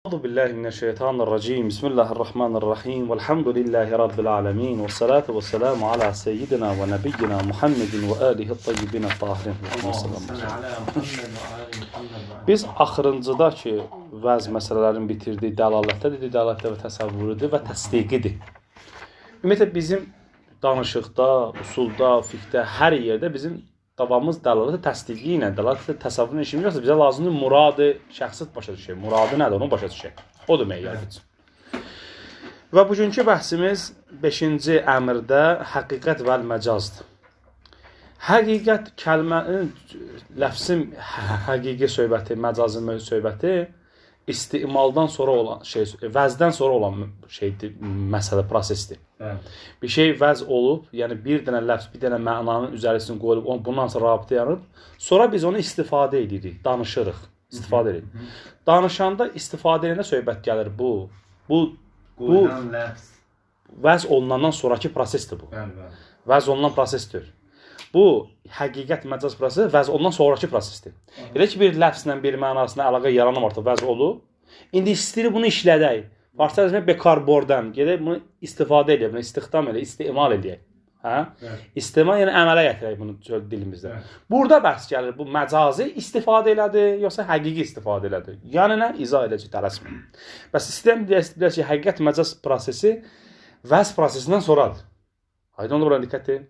Euzu billahi mineşşeytanirracim. Bismillahirrahmanirrahim. Velhamdülillahi rabbil alamin. Və salatu vesselamu ala seyyidina və nəbiyyina Muhammedin və alihi tayyibin tahirin. Biz axırıncıda ki vəz məsələlərini bitirdik, dəlalətdə dedi, dəlalətdə və təsəvvürüdür və təsdiqidir. Ümumiyyətlə bizim danışıqda, usulda, fiqhdə hər yerdə bizim davamız dəlalət təsdiqi ilə, dəlalət təsəvvürlə işimiz yoxsa bizə lazımdır muradı şəxsi başa düşək. Muradı nədir, onu başa düşək. Odur meyar bizim. Və bugünkü bəhsimiz 5-ci əmrdə həqiqət və məcazdır. Həqiqət kəlmənin ləfsin həqiqi söhbəti, məcazi söhbəti istimaldan sonra olan şey, vəzdən sonra olan şeydir, məsələ, prosesdir. Bəli. Bir şey vəz olub, yəni bir dənə ləfz, bir dənə mənanın üzərisini qoyulub, bundan sonra rabitə yaranıb, sonra biz onu istifadə edirik, danışırıq, istifadə edirik. Danışanda istifadə edəndə söhbət gəlir bu. Bu qoyulan ləfz vəz olunandan sonrakı prosesdir bu. Bəli, bəli. Vəz olunan prosesdir. Bu həqiqət məcaz prosesi vəz olunan sonrakı prosesdir. Elə ki bir ləfzlə bir məna arasında əlaqə yaranıb artıq vəz olub. İndi istəyirik bunu işlədək. Farsça demək bekarbordan gedək bunu istifadə edək, bunu istixdam edək, istemal edək. Hə? Evet. İstemal yəni əmələ gətirək bunu dilimizdə. Evet. Burada bəhs gəlir bu məcazi istifadə elədi, yoxsa həqiqi istifadə elədi? Yəni nə? İzah edəcək, tələsmə. Bəs istəyirəm deyək ki, həqiqət məcaz prosesi vəz prosesindən sonradır. Aydın oldu, bura diqqət edin.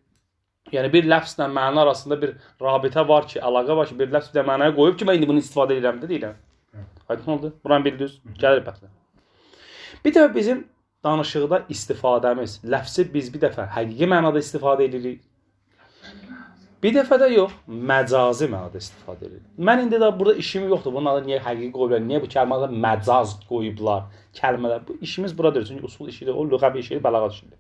Yəni bir ləfzlə məna arasında bir rabitə var ki, əlaqə var ki, bir ləfz bir də mənaya qoyub ki, mən indi bunu istifadə edirəm də deyirəm. Aydın oldu? Buranı bildiniz? Gəlir bəhsə. Bir dəfə bizim danışıqda istifadəmiz, ləfzi biz bir dəfə həqiqi mənada istifadə edirik. Bir dəfə də yox, məcazi mənada istifadə edirik. Mən indi də burada işim yoxdur. Bunun adı niyə həqiqi qoyublar, niyə bu kəlmələrə məcaz qoyublar, kəlmələr. Bu işimiz buradır. Çünki usul işidir, o lüğəvi işidir, bəlağət işidir.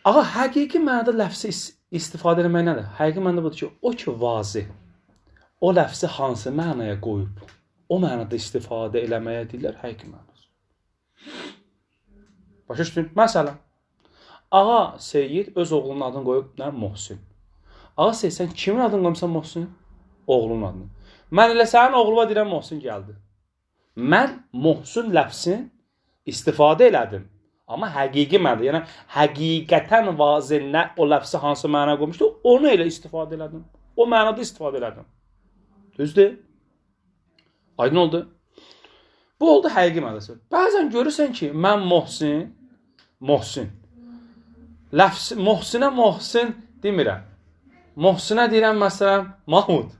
Ağa, həqiqi mənada ləfzi istifadə etmək nədir? Həqiqi mənada budur ki, o ki vazih, o ləfzi hansı mənaya qoyub, o mənada istifadə eləməyə deyirlər həqiqi mənası. Başa düşdün? Məsələn, ağa Seyid öz oğlunun adını qoyub nə? Mohsin. Ağa Seyid, sən kimin adını qoymusan Mohsin? Oğlunun adını. Mən elə sənin oğluna deyirəm Mohsin gəldi. Mən Mohsin ləfzini istifadə elədim. Amma həqiqi mənada, yəni həqiqətən vazih nə o ləfzi hansı mənaya qoymuşdu, onu elə istifadə elədim. O mənada istifadə elədim. Düzdür? Aydın oldu? Bu oldu həqiqi mənası. Bəzən görürsən ki, mən Mohsin. Ləfzi Mohsinə Mohsin demirəm. Mohsinə deyirəm məsələn Mahmud.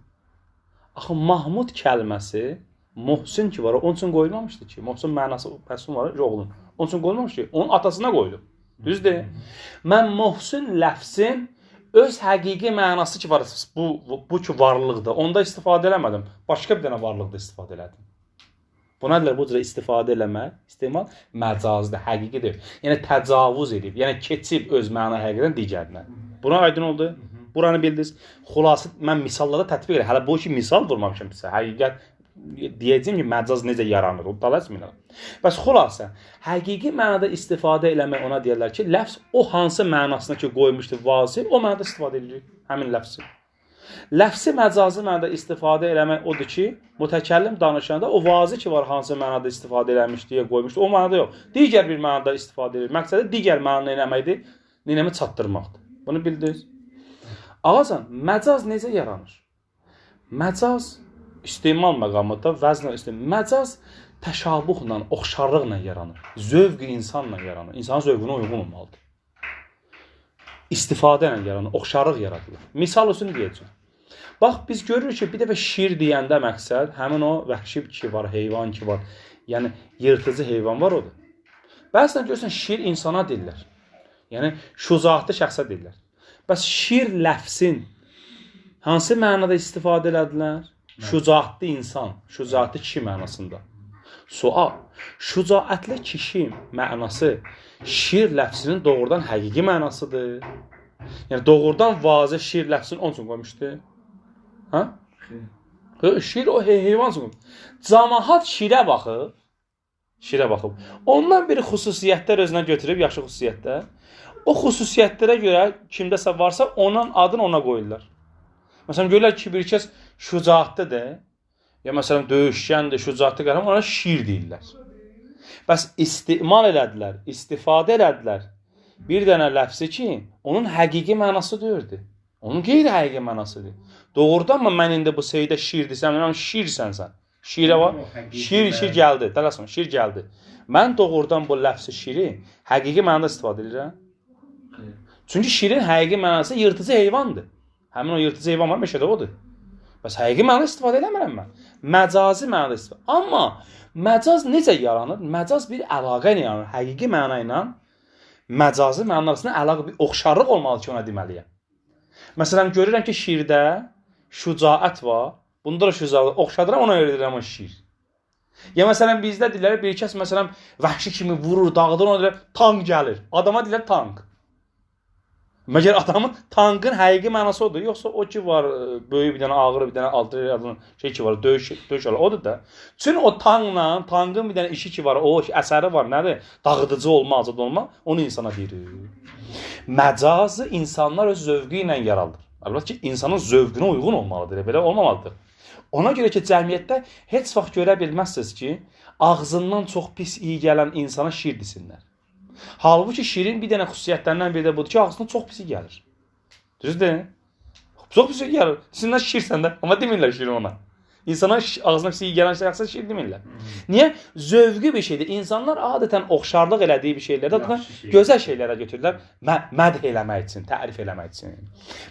Axı Mahmud kəlməsi Mohsin ki var, onun üçün qoyulmamışdı ki. Mohsin mənası məsul var, oğlun. Onun üçün qoyulmamışdı ki, onun atasına qoyulub. Düzdür? Mən Mohsin ləfzin öz həqiqi mənası ki var, bu ki varlıqdır, onda istifadə eləmədim. Başqa bir dənə varlıqda istifadə elədim. Buna deyirlər, bu cürə istifadə eləmək, istemal məcazdır, həqiqidir. Yəni təcavüz edib, yəni keçib öz məna həqiqədən digərinə. Buna aydın oldu? Buranı bildiniz. Xülasə mən misallarda tətbiq edirəm. Hələ bu ki misal vurmamışam sizə. Həqiqət deyəcəyim ki, məcaz necə yaranır, o tələsmirəm. Bəs xülasə, həqiqi mənada istifadə eləmək ona deyirlər ki, ləfz o hansı mənasına ki qoymuşdu vazih, o mənada istifadə edirik həmin ləfzi. Ləfzi məcazi mənada istifadə eləmək odur ki, mütəkəllim danışanda o vazih ki var hansı mənada istifadə eləmiş deyə qoymuşdu, o mənada yox. Digər bir mənada istifadə edir. Məqsədi digər mənanı eləməkdir, neyləmə çatdırmaqdır. Bunu bildiniz. Ağacan, məcaz necə yaranır? Məcaz istemal məqamında vəznlə istemal. Məcaz təşabuhla, oxşarlıqla yaranır. Zövq insanla yaranır. İnsanın zövqünə uyğun olmalıdır. İstifadə ilə yaranır, oxşarlıq yaradılır. Misal üçün deyəcəm. Bax, biz görürük ki, bir dəfə şir deyəndə məqsəd həmin o vəhşi ki var, heyvan ki var, yəni yırtıcı heyvan var odur. Bəzən görürsən şir insana deyirlər. Yəni şucaatlı şəxsə deyirlər. Bəs şir ləfsin hansı mənada istifadə elədilər? Şucaatlı insan, şucaatlı kişi mənasında. Sual, şucaatlı kişi mənası şir ləfsinin doğrudan həqiqi mənasıdır. Yəni doğrudan vazih şir ləfsini onun üçün qoymuşdu. Hə? Şir o heyvan üçün qoymuşdu. Camaat şirə baxıb, şirə baxıb. Ondan bir xüsusiyyətlər özünə götürüb, yaxşı xüsusiyyətlər. O xüsusiyyətlərə görə kimdəsə varsa onun adını ona qoyurlar. Məsələn, görürlər ki, bir kəs şucaatlıdır. ya məsələn döyüşkəndir, şücaətli qəhrəman, ona şir deyirlər. Bəs istimal elədilər, istifadə elədilər bir dənə ləfsi ki, onun həqiqi mənası deyirdi. Onun qeyri-həqiqi mənasıdır. Doğrudanmı mən indi bu seydə şir desəm, mən şirsən sən. Şirə var. Şir gəldi. Tələsmə, şir gəldi. Mən doğrudan bu ləfsi şiri həqiqi mənada istifadə edirəm. Çünki şirin həqiqi mənası yırtıcı heyvandır. Həmin o yırtıcı heyvan var, meşədə odur. Bəs həqiqi mənada istifadə eləmirəm mən. Məcazi mənada istifadə. Amma məcaz necə yaranır? Məcaz bir əlaqə ilə yaranır. Həqiqi məna ilə məcazi məna arasında əlaqə, bir oxşarlıq olmalı ki, ona deməliyəm. Məsələn, görürəm ki, şirdə şücaət var. Bunda da şücaət oxşadıram, ona görə deyirəm o şir. Ya məsələn, bizdə deyirlər, bir kəs məsələn, vəhşi kimi vurur, dağıdır, ona deyirlər, tank gəlir. Adama deyirlər tank. Məgər adamın tankın həqiqi mənası odur, yoxsa o ki var, böyük bir dənə ağır, bir dənə artilleriya şey ki var, döyüş olar, odur da. Çünki o tankla, tankın bir dənə işi ki var, o əsəri var, nədir? Dağıdıcı olma, azad olma, onu insana deyir. Məcazı insanlar öz zövqü ilə yaraldır. Əlbəttə ki, insanın zövqünə uyğun olmalıdır, belə olmamalıdır. Ona görə ki, cəmiyyətdə heç vaxt görə bilməzsiniz ki, ağzından çox pis iyi gələn insana şir desinlər. Halbuki şirin bir dənə xüsusiyyətlərindən biri də budur ki, ağzından çox pis iyi gəlir. Düzdür? Çox pis iyi gəlir. Desinlər şirsən də, amma demirlər şirin ona. İnsana ağzına pis iyi gələn şəxsə şir demirlər. Niyə? Zövqü bir şeydir. İnsanlar adətən oxşarlıq elədiyi bir şeylərdə gözəl şeylərə götürürlər, mədh eləmək üçün, tərif eləmək üçün.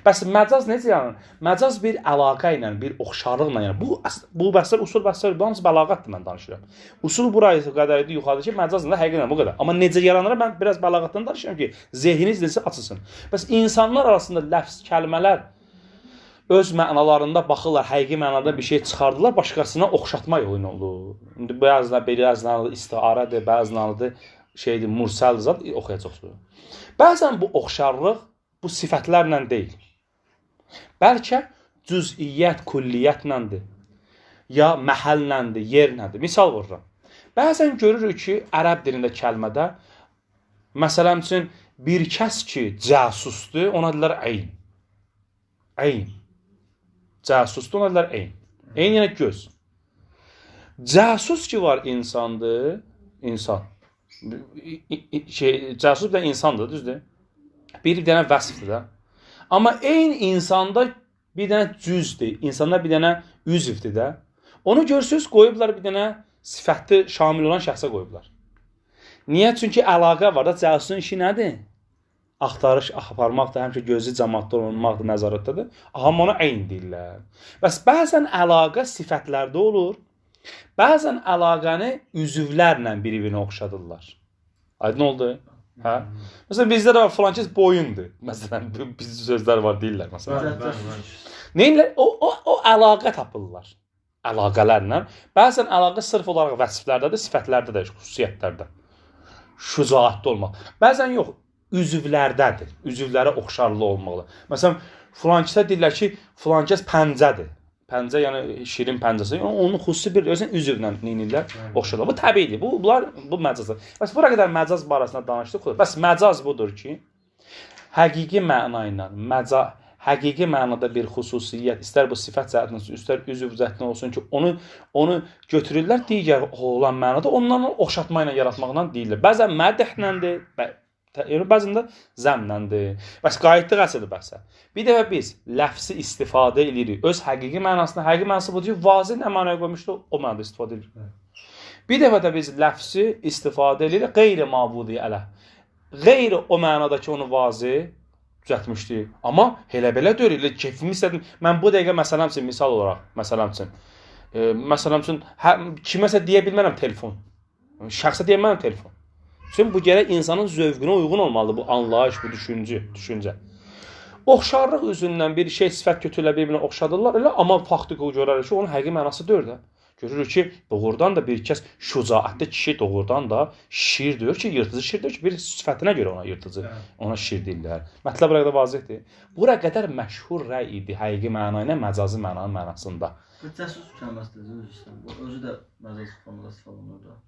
Bəs məcaz necə yaranır? Məcaz bir əlaqə ilə, bir oxşarlıqla yaranır. Bu bəhslər, usul bəhslər, bu hamısı bəlağətdir mən danışıram. Usul buraya qədər idi yuxarıda ki, məcazla həqiqətən bu qədər. Amma necə yaranır mən biraz bəlağətdən danışıram ki, zehniniz necə açılsın. Bəs insanlar arasında ləfz, kəlmələr öz mənalarında baxırlar, həqiqi mənada bir şey çıxardılar, başqasına oxşatma yolu ilə olur. İndi bəziləri bəziləri istiarədir, bəziləri şeydir, mursəl zat oxuyacaqsınız. Bəzən bu oxşarlıq bu sifətlərlə deyil. Bəlkə cüz'iyyət, kulliyyətlədir, ya məhəlləndir, yerlədir. Misal vururam. Bəzən görürük ki, ərəb dilində kəlmədə, məsələn üçün, bir kəs ki, cəsusdur, ona deyirlər əyn. Əyn. Cəsusdur, ona deyirlər əyn. Əyn yəni göz. Cəsus ki var insandır, insan. Cəsus bir dənə insandır, düzdür? Bir dənə vəsfdir də. Amma eyni insanda bir dənə cüzdür, insanda bir dənə üzvdür də. Onu görürsünüz, qoyublar bir dənə sifətli şamil olan şəxsə qoyublar. Niyə? Çünki əlaqə var da, cəsusun işi nədir? Axtarış aparmaqdır, həmişə gözü cəmaatda olmaqdır, nəzarətdədir. Amma ona əyn deyirlər. Bəs bəzən əlaqə sifətlərdə olur, bəzən əlaqəni üzvlərlə bir-birinə oxşadırlar. Aydın oldu? Hə? Məsələn, bizdə də filan kəs boyundur. Məsələn, biz sözlər var deyirlər. Məsələn. Neyinlər? O əlaqə tapırlar. Əlaqələrlə. Bəzən əlaqə sırf olaraq vəsflərdədir, sifətlərdə də, xüsusiyyətlərdə. Şücaətli olmaq. Bəzən yox, üzvlərdədir. Üzvlərə oxşarlı olmalı. Məsələn, filankəsə deyirlər ki, filankəs pəncədir. Pəncə, yəni şirin pəncəsi. Onun xüsusi bir özünə üzvlə neynirlər, oxşarlar. Bu təbiidir. Bu məcazdır. Bəs bura qədər məcaz barəsində danışdıq. Bəs məcaz budur ki, həqiqi məna ilə, həqiqi mənada bir xüsusiyyət, istər bu sifət cəhətindən olsun, istər üzv cəhətindən olsun ki, onu götürürlər digər olan mənada, ondan oxşatma ilə yaratmaqla deyirlər. Bəzən mədəhləndir, bəzən də zəmləndir. Bəs qayıtdıq əsl bəhsə. Bir dəfə biz ləfsi istifadə edirik. Öz həqiqi mənasına, həqiqi mənası budur ki, vazih nə mənaya qoymuşdu, o mənada istifadə edirik. Bir dəfə də biz ləfsi istifadə edirik qeyri-mavudi ələ. Qeyri o mənada ki, onu vazih düzəltmişdi. Amma elə belə deyil. Elə keyfimi istədim. Mən bu dəqiqə məsələn üçün, misal olaraq, məsələn üçün, kiməsə deyə bilmərəm telefon. Şəxsə deyə bilmərəm telefon. Çünki bu gərək insanın zövqünə uyğun olmalıdır bu anlayış, bu düşüncə. Oxşarlıq üzündən bir şey sifət götürürlər, bir-birinə oxşadırlar elə, amma faktiki görərik ki, onun həqiqi mənası deyil də. Görürük ki, doğrudan da bir kəs şücaətli kişi doğrudan da şir deyir ki, yırtıcı şir deyir ki, bir sifətinə görə ona yırtıcı, ona şir deyirlər. Mətləb bura qədər vazihdir. Bura qədər məşhur rəy idi həqiqi məna ilə məcazi mənanın mənasında. Bu cəsus kəlməsi də özü də məcazi formada istifadə olunur da.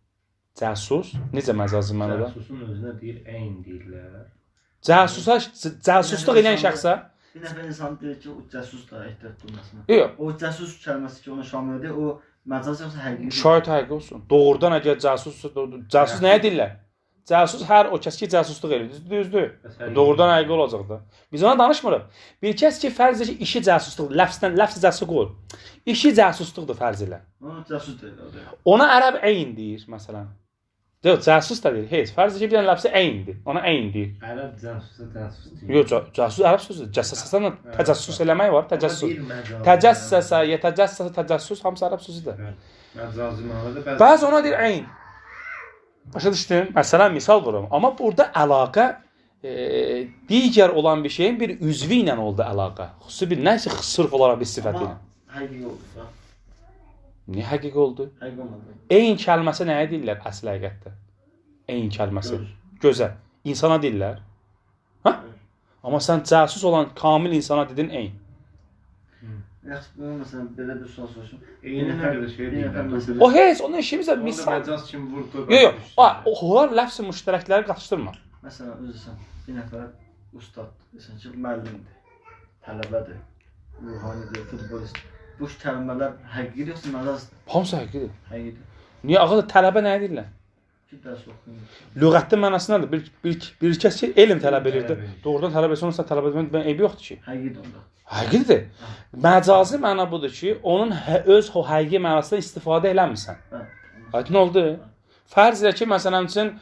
Cəsus? Necə məcazi mənada? Cəsusun özünə deyir, əyn deyirlər. Cəsusa, cəsusluq eləyən şəxsə? Bir nəfər insan deyir ki, o cəsus da ehtiyat durmasına. Yox. O cəsus kəlməsi ki, ona şamil edir, o Məcaz yoxsa həqiqi? Şayət həqiqi olsun. Doğrudan əgər cəsussa, cəsus nəyə deyirlər? Cəsus hər o kəs ki, cəsusluq eləyir. Düzdür. Doğrudan həqiqi olacaq da. Biz ona danışmırıq. Bir kəs ki, fərz elə ki, işi cəsusluq, ləfsdən ləfs cəsusluq olur. İşi cəsusluqdur fərz elə. Ona cəsus deyirlər. Ona ərəb əyn deyir məsələn. Yox, cəsus da deyir. Heç. Fərz elə ki, bir dənə ləfsi əyndir. Ona əyn deyir. Ərəb cəsusa cəsus deyir. Yox, cəsus ərəb sözüdür. Cəssəsədən təcəssüs eləmək var, təcəssüs. Təcəssəsə, yetəcəssəsə, təcəssüs hamısı ərəb sözüdür. Məcazi mənada bəzi. Bəzi ona deyir əyn. Başa düşdün? Məsələn, misal vururam. Amma burada əlaqə digər olan bir şeyin bir üzvü ilə oldu əlaqə. Xüsusi bir nəsə sırf olaraq bir sifəti ilə. Həqiqi oldu da. Niyə həqiqi oldu? Həqiqi olmadı. Eyn kəlməsi nəyə deyirlər əsl həqiqətdə? Eyn kəlməsi. Gözə. İnsana deyirlər. Hə? Amma sən cəsus olan kamil insana dedin eyn. Yaxşı, bunu məsələn belə bir sual soruşum. Eyni nə qədər şey deyirlər. O heç, onun işimiz də misal. Məcaz kimi vurdu. Yox, yox. Onlar ləfs-i müştərəkləri qatışdırma. Məsələn, özürsən, bir nəfər ustad, desən ki, müəllimdir, tələbədir, ruhanidir, futbolist. Bu kəlmələr həqiqidir yoxsa məcazdır? Hamısı həqiqidir. Həqiqidir. Niyə? Ağa tələbə nəyə deyirlər? Ki, dərs oxuyur. Lüğətdə mənası nədir? Bir kəs ki, elm tələb edirdi. Doğrudan tələb etsə, onsa tələb etmək mən eybi yoxdur ki. Həqiqidir onda. Həqiqidir. Məcazi məna budur ki, onun öz o həqiqi mənasından istifadə eləmirsən. Aydın oldu? Fərz elə ki, məsələn üçün,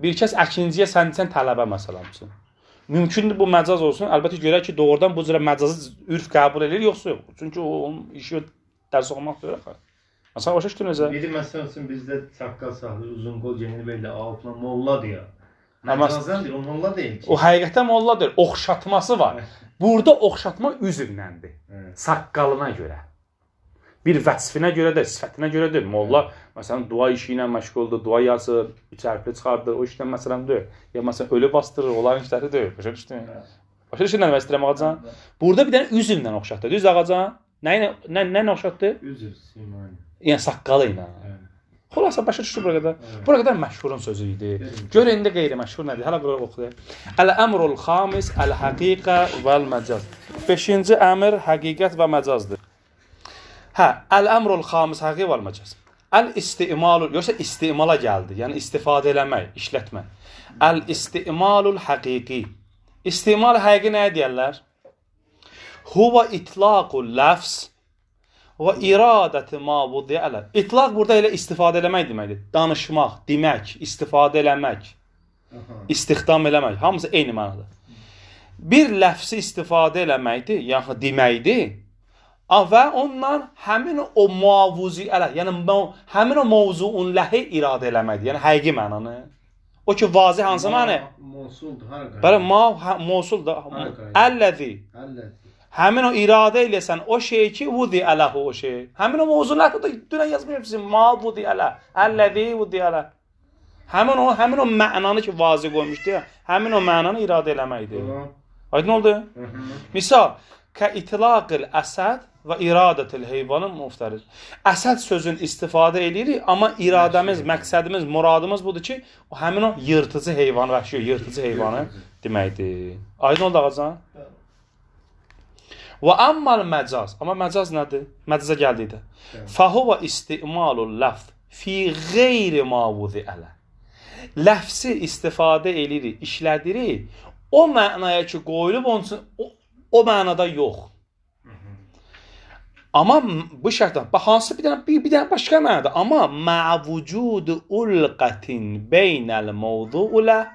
bir kəs əkinciyə sən desən tələbə məsələn üçün. Mümkündür bu məcaz olsun. Əlbəttə görək ki, doğrudan bu cürə məcazi ürf qəbul eləyir, yoxsa yox. Çünki o, onun işi dərs oxumaq deyil axı. Məsələn, başa düşdün necə? Biri məsələn üçün bizdə saqqal saxlayır, uzun qol geyinir, belə alpla molladır ya. Məcazəndir, o molla deyil ki. O həqiqətən molladır. Oxşatması var. Burada oxşatma üzvləndir. Saqqalına görə. Bir vəsfinə görə də, sifətinə görə deyil. Molla, məsələn, dua işi ilə məşğuldur, dua yazır, üç hərfli çıxardır, o işlə məsələn deyil. Ya məsələn, ölü bastırır, onların işləri deyil. Başa düşdün? Başa düşdün nə demək istəyirəm ağacan? Burada bir dənə üzvlə oxşatdı. Düz ağacan? Nə ilə nə oxşatdı? Üzv, simani. Yəni saqqalı ilə. Xülasə başa düşdü bura qədər. Bura qədər məşhurun sözü idi. Gör indi qeyri-məşhur nədir? Hələ bura oxuyaq. Əl-əmrul xamis əl-həqiqə vəl-məcaz. Beşinci əmr həqiqət və məcazdır. Hə, əl-əmrul xamis həqiqə vəl-məcaz. Əl-istimalul, yoxsa istimala gəldi. Yəni istifadə eləmək, işlətmək. Əl-istimalul həqiqi. İstimal həqiqi nəyə deyirlər? Huva itlaqul ləfz və iradəti ma vudi'a ləh. İtlaq burada elə istifadə eləmək deməkdir. Danışmaq, demək, istifadə eləmək, istixdam eləmək. Hamısı eyni mənada. Bir ləfsi istifadə eləməkdir, yəni deməkdir. Və ondan həmin o mavuzi ələh, yəni həmin o mavzuun ləhi iradə eləməkdir. Yəni həqiqi mənanı. O ki vazih hansı mənə? Mövsuldur, hara? Bəli, ma mövsuldur. Əlləzi. Həmin o iradə eləsən o şey ki, vudi ələhu o şey. Həmin o mövzu ləhi dünən yazmışam sizin ma vudi ələh, əlləzi vudi ələh. Həmin o mənanı ki vazih qoymuşdu ya, həmin o mənanı iradə eləməkdir. Aydın oldu? Misal, kə itlaqil əsəd və iradətil heyvanın muftəriz. Əsəd sözün istifadə eləyirik, amma iradəmiz, məqsədimiz, muradımız budur ki, o həmin o yırtıcı heyvanı, vəhşi yırtıcı heyvanı deməkdir. Aydın oldu ağacan? Və ammal məcaz. Amma məcaz nədir? Məcaza gəldikdə. Fəhuvə istimalul ləfz fi qeyri ma vudi'ə. Ləfsi istifadə eləyirik, işlədirik. O mənaya ki qoyulub, onun üçün o mənada yox. Amma bu şərtlə, bax hansı bir dənə bir dənə başqa mənada, amma ma'vucud ulqatin beynəl mövzu'u ləh.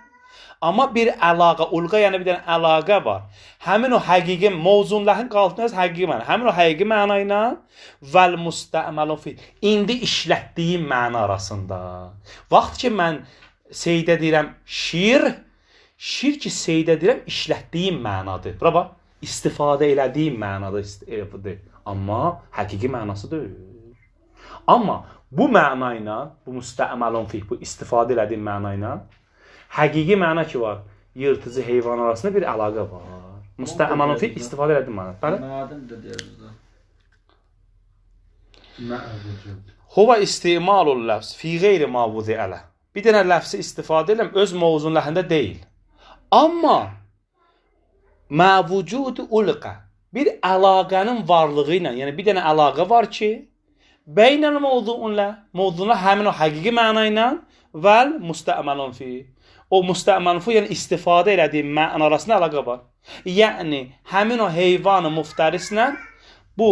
Amma bir əlaqə, ulqa yəni bir dənə əlaqə var. Həmin o həqiqi mövzunun ləhin qaltında həqiqi məna. Həmin o həqiqi məna ilə vəl müstəməlu fi. İndi işlətdiyim məna arasında. Vaxt ki mən seydə deyirəm şir, şir ki seydə deyirəm işlətdiyim mənadır. Bura bax, istifadə elədiyim mənadır. Amma həqiqi mənası deyil. Amma bu məna ilə, bu müstəməlun fi, bu istifadə elədiyim məna ilə həqiqi məna ki var, yırtıcı heyvan arasında bir əlaqə var. Müstəməlun fi istifadə elədim məna. Bəli? Məadim də deyiriz də. Huva istimalul ləfz fi qeyri ma vudi'ə ləh. Bir dənə ləfsi istifadə eləm öz mövzunun ləhində deyil. Amma ma vücud ulqa, bir əlaqənin varlığı ilə, yəni bir dənə əlaqə var ki, Beynəl mövzuunla, mövzuna həmin o həqiqi məna ilə vəl müstəməlun fi. O müstəməlun fi, yəni istifadə elədiyi məna arasında əlaqə var. Yəni həmin o heyvanı muftərislə bu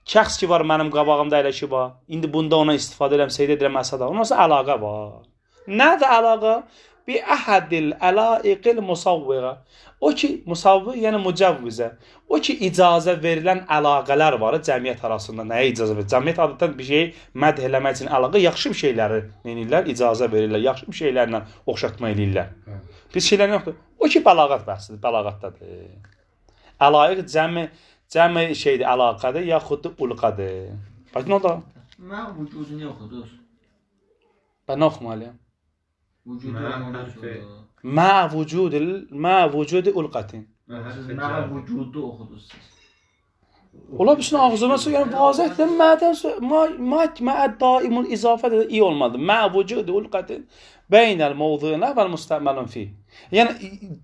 şəxs ki var mənim qabağımda elə ki var. İndi bunda ona istifadə edirəm, seyid edirəm əsədə. Onun arasında əlaqə var. Nədir əlaqə? Bi əhədil əlaiqil musavviğa. O ki, musavvi, yəni mücəvvizə. O ki, icazə verilən əlaqələr var cəmiyyət arasında. Nəyə icazə verilir? Cəmiyyət adətən bir şeyi mədh eləmək üçün əlaqə yaxşı bir şeyləri neyirlər, icazə verirlər, yaxşı bir şeylərlə oxşatma eləyirlər. Pis şeylər yoxdur. O ki, bəlağət bəhsidir, bəlağətdədir. Əlaiq cəmi şeydir, əlaqədir, yaxud da ulqadır. Bax, nə oldu? Mən vücudunu oxuduz. Mən nə oxumalıyam? Mə vücudi ulqatin. Mə vücudu oxuduz siz. Ola bilsin ağzına su, yəni vazəhdir. Mədən mə daimul izafə də iyi olmalıdır. Mə vücudi ulqatin beynəl mövzuuna vəl müstəməlun fi. Yəni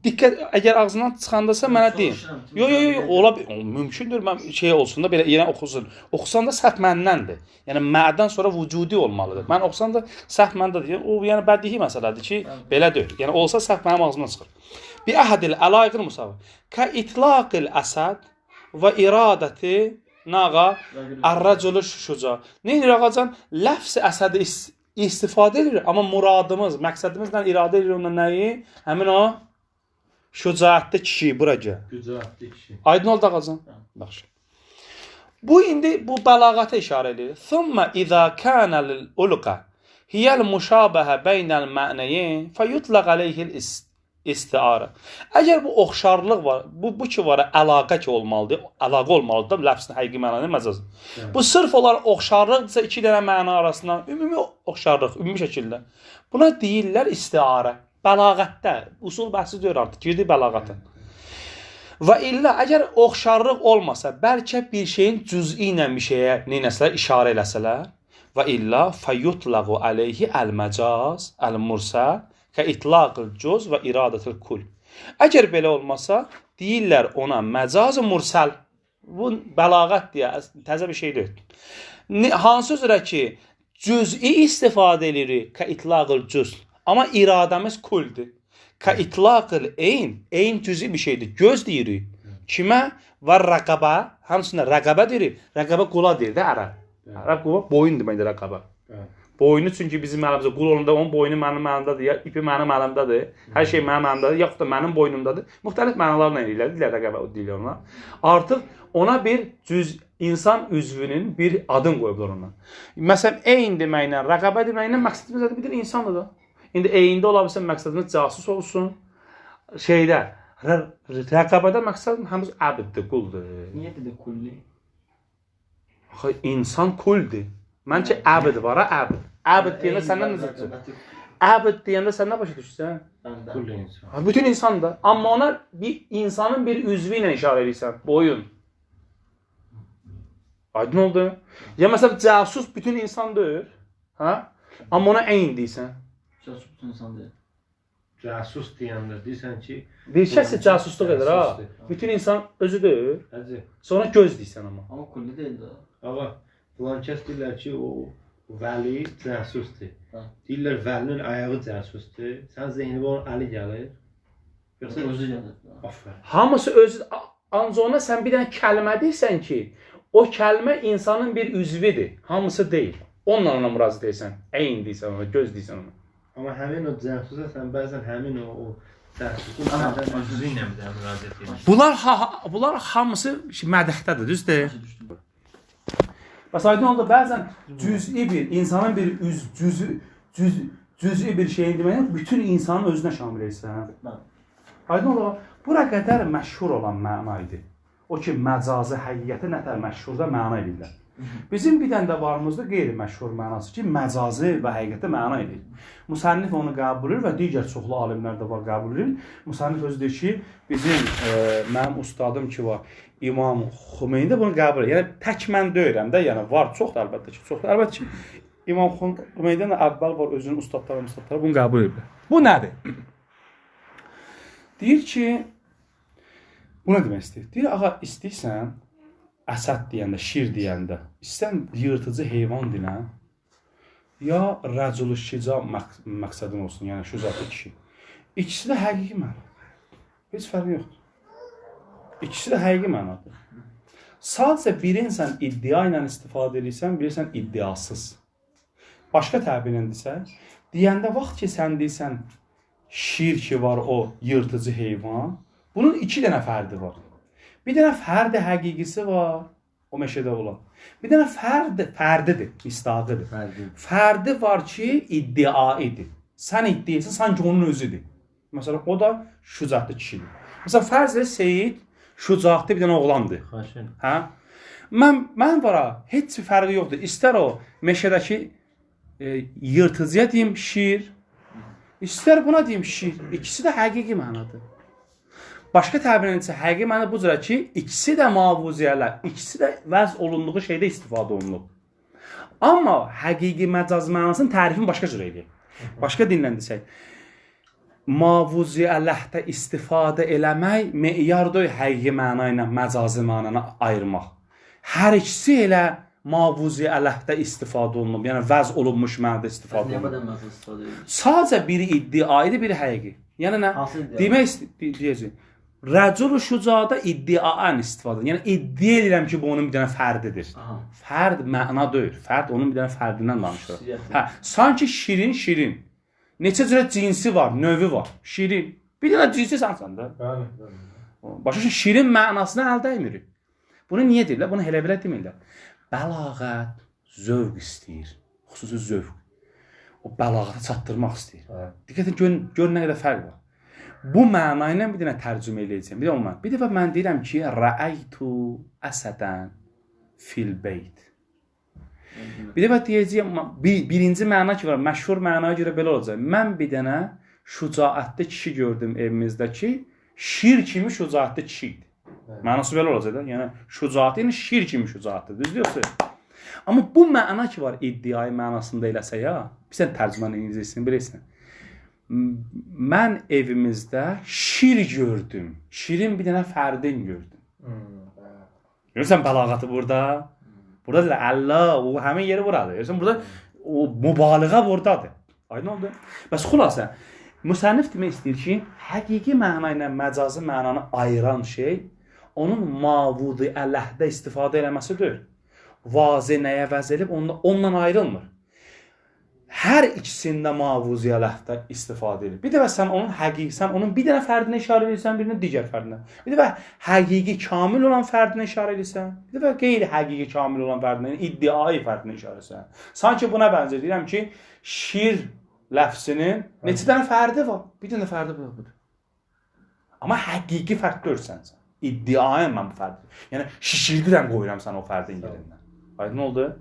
diqqət, əgər ağzından çıxandasa mənə deyin. Yox, yox, yox, ola mümkündür mən şey olsun da belə yenə oxusun. Oxusan da səhv məndəndir. Yəni mədən sonra vücudi olmalıdır. Mən oxusan da səhv məndədir. Yəni, o yəni bədihi məsələdir ki, belə deyil. Yəni olsa səhv mənim ağzımdan çıxır. Bi əhədil əlaiqil musavvir. Ka itlaqil əsəd və iradəti nağa ər-rəculu şuca. Nə edir ağacan? Ləfz əsədi istifadə edir, amma muradımız, məqsədimizlə iradə edir ondan nəyi? Həmin o şücaətli kişi bura gəl. Şücaətli kişi. Aydın oldu ağacan? Yaxşı. Bu indi bu bəlağata işarə edir. Thumma iza kana lil-ulqa hiyəl müşabəhə beynəl mə'nəyin feyutlaq aleyhi'l istiarə. Əgər bu oxşarlıq var, bu ki var, əlaqə ki olmalıdır, əlaqə olmalıdır da ləfzin həqiqi mənanı məcaz. Bu sırf olaraq oxşarlıqdırsa iki dənə məna arasında ümumi oxşarlıq, ümumi şəkildə. Buna deyirlər istiarə. Bəlağətdə, usul bəhsi deyir artıq, girdi bəlağata. Və illə əgər oxşarlıq olmasa, bəlkə bir şeyin cüz'i ilə bir şeyə neynəsələr, işarə eləsələr, və illə feyutlaqu aleyhi əl-məcaz, əl-mursəl Kə itlaqil cüz və iradətil kul. Əgər belə olmasa, deyirlər ona məcaz-ı mursəl. Bu bəlağət deyə təzə bir şey deyil. Hansı üzrə ki, cüz'i istifadə edirik kə itlaqil cüz. Amma iradəmiz kuldür. Kə itlaqil eyn, eyn cüz'i bir şeydir. Göz deyirik. Kimə? Və rəqəbə, həmçinin rəqəbə deyirik. Rəqəbə qula deyir də ərəb. Ərəb qula boyun deməkdir rəqəbə. Boynu çünki bizim əlimizdə qul olanda onun boynu mənim əlimdədir, ya ipi mənim əlimdədir, hər şey mənim əlimdədir, yaxud da mənim boynumdadır. Müxtəlif mənalarla eləyirlər, deyirlər rəqəbə deyirlər ona. Artıq ona bir cüz insan üzvünün bir adını qoyublar ona. Məsələn, eyn deməklə, rəqəbə deməklə məqsədimiz nədir? Bir insandır da. İndi eyndə ola bilsin məqsədimiz casus olsun. Şeydə, rəqəbədə məqsəd həmuz əbddir, quldur. Niyə dedi kulli? Axı insan kuldur. Mən ki əbd var ha, əbd. Əbd deyəndə səndən necə düşür? Əbd deyəndə sən nə başa düşürsən? Kulli insan. Bütün insan da. Amma ona bir insanın bir üzvü ilə işarə edirsən. Boyun. Aydın oldu. Ya məsələn casus bütün insan deyil. Hə? Amma ona eyn deyirsən. Casus bütün insan deyil. Casus deyəndə deyirsən ki, bir şəxs casusluq edir ha. Bütün insan özü deyil. Həcə. Sonra göz deyirsən amma. Amma kulli deyil də. Amma filan kəs deyirlər ki, o vəli cəsusdur. Deyirlər vəlinin ayağı cəsusdur. Sən zehnivə onun əli gəlir. Yoxsa özü gəlir. Aferin. Hamısı özü. Ancaq ona sən bir dənə kəlmə deyirsən ki, o kəlmə insanın bir üzvüdür. Hamısı deyil. Onunla ona müraciət edirsən. Eyn deyirsən ona, göz deyirsən ona. Amma həmin o cəsusa sən bəzən həmin o cəsusun bəzən üzvü ilə bir də müraciət edirsən. Bunlar hamısı mədəhdədir, düzdür? Bəs aydın oldu, bəzən cüz'i bir, insanın bir cüz'i bir şeyin deməyi bütün insanın özünə şamil etsən. Aydın oldu, bura qədər məşhur olan məna idi. O ki, məcazi həqiqəti nətər məşhurda məna edirlər. Bizim bir dənə də varımızda qeyri-məşhur mənası ki, məcazi və həqiqətə məna edir. Müsənnif onu qəbul edir və digər çoxlu alimlər də var qəbul edir. Müsənnif özü deyir ki, bizim mənim ustadım ki var, İmam Xümeyni də bunu qəbul edir. Yəni tək mən deyirəm də, yəni var çoxdur əlbəttə ki, çoxdur. Əlbəttə ki, İmam Xümeynidən də əvvəl var özünün ustadları, ustadları bunu qəbul edirlər. Bu nədir? Deyir ki, bu nə demək istəyir? Deyir, ağa istəyirsən, əsəd deyəndə, şir deyəndə, istən yırtıcı heyvan deyən, ya rəculu şica məqsədin olsun, yəni şücaətli kişi. İkisi də həqiqi məna. Heç fərqi yoxdur. İkisi də həqiqi mənadır. Sadəcə birini sən iddia ilə istifadə edirsən, bilirsən iddiasız. Başqa təbirlə desək, deyəndə vaxt ki sən deyirsən şir ki var o yırtıcı heyvan, bunun iki dənə fərdi var. Bir dənə fərdi həqiqisi var, o meşədə olan. Bir dənə fərdidir, misdaqıdır. Fərdi. Fərdi var ki, iddiaidir. Sən iddia etsən, sanki onun özüdür. Məsələn, o da şücaətli kişidir. Məsələn, fərz elə Seyid şücaətli bir dənə oğlandır. Xaşın. Hə? Mən var ha, heç bir fərqi yoxdur. İstər o meşədəki yırtıcıya deyim şir, istər buna deyim şir. İkisi də həqiqi mənadır. Başqa təbirlə isə həqiqi məna bu cürə ki, ikisi də mavuziyələr, ikisi də vəz olunduğu şeydə istifadə olunub. Amma həqiqi məcaz mənasının tərifini başqa cür eləyir. Başqa dillə desək, mavuziyyələhdə istifadə eləmək meyar deyil həqiqi məna ilə məcazi mənanı ayırmaq. Hər ikisi elə mavuziyyələhdə istifadə olunub, yəni vəz olunmuş mənada istifadə olunub. Sadəcə biri iddia idi, biri həqiqi. Yəni nə? Demək deyəcək. Rəcul-u şücada iddiaən istifadə. Yəni iddia edirəm ki, bu onun bir dənə fərdidir. Aha. Fərd məna deyil. Fərd onun bir dənə fərdindən danışır. Hə, sanki şirin şirin. Neçə cürə cinsi var, növü var. Şirin. Bir dənə cinsi sənsən də. Bəli, bəli. Başa düşün, şirin mənasına əl dəymirik. Bunu niyə deyirlər? Bunu elə belə demirlər. Bəlağət zövq istəyir. Xüsusi zövq. O bəlağəti çatdırmaq istəyir. Hə. Diqqət edin, gör nə qədər fərq var. Bu məna ilə bir dənə tərcümə eləyəcəm. Bir də o məna. Bir dəfə mən deyirəm ki, rəaytu əsədən fil beyt. Bir dəfə deyəcəyəm, birinci məna ki var, məşhur mənaya görə belə olacaq. Mən bir dənə şücaətli kişi gördüm evimizdə ki, şir kimi şücaətli kişi idi. Mənası belə olacaq da. Yəni şücaətli, yəni şir kimi şücaətli. Düz deyirsən? Amma bu məna ki var iddiayı mənasında eləsə ya, sən tərcüməni ingiliscəsini bilirsən. Mən evimizdə şir gördüm. Şirin bir dənə fərdin gördüm. Görürsən bəlağatı burada? Burada da Allah, o həmin yeri buradır. Görürsən burada o mübaliğə buradadır. Aydın oldu? Bəs xülasə, müsənnif demək istəyir ki, həqiqi məna ilə məcazi mənanı ayıran şey onun mavudi ələhdə istifadə eləməsidir. Vazə nəyə vəz edib, ondan ayrılmır. Hər ikisində mavuziyyələhdə istifadə edir. Bir dəfə sən onun həqiqi, sən onun bir dənə fərdinə işarə edirsən, birinin digər fərdinə. Bir dəfə həqiqi kamil olan fərdinə işarə edirsən, bir dəfə qeyri-həqiqi kamil olan fərdinə, yəni iddiai fərdinə işarə edirsən. Sanki buna bənzər deyirəm ki, şir ləfsinin neçə dənə fərdi var? Bir dənə fərdi budur. Amma həqiqi fərd deyirsən sən. İddiayım mən bu fərdi. Yəni şişirdirəm qoyuram sən o fərdin yerindən. Aydın oldu?